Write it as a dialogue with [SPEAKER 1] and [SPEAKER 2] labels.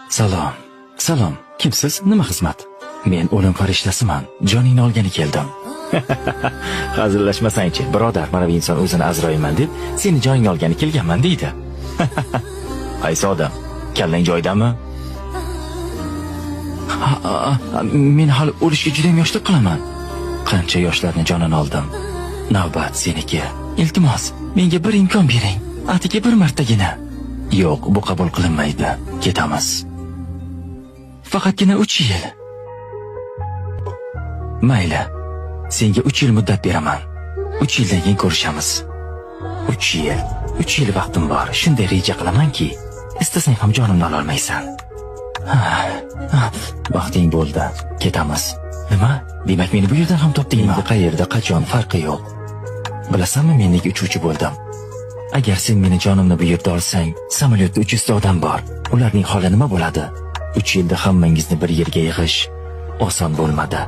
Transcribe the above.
[SPEAKER 1] Salom. Salom. Kimsiz? Nima xizmat? Men o'lim farishtasiman. Joningni olgani keldim. Hazillashmasangchi, birodar, mana bu inson o'zini Azroilman deb, seni joningni olgani kelganman deydi. Qaysi odam? Kallang joyidami? Ha, men hali o'lishga juda ham yoshlik qilaman. Qancha yoshlarni jonini oldim. Navbat seniki. Iltimos, menga bir imkon bering. Atigi bir martagina. Yo'q, bu qabul qilinmaydi. Ketamiz. Faqatgina 3 yil. Mayli. Senga 3 yil muddat beraman. 3 yildan keyin ko'rishamiz. 3 yil. 3 yil vaqtim bor. Shunday reja qilamanki, istasang ham jonimni ololmaysan. Ha, vaqting bo'ldi. Ketamiz. Nima? Demak, meni bu yerdan ham topdingmi? Endi qayerda, qachon farqi yo'q. Bilasanmi, men nega uchuvchi bo'ldim? Agar sen meni jonimni bu yerda olsang, samolyotda 300 ta odam bor. Ularning holi nima bo'ladi? 3 yilda hammangizni bir yerga yig'ish oson bo'lmadi.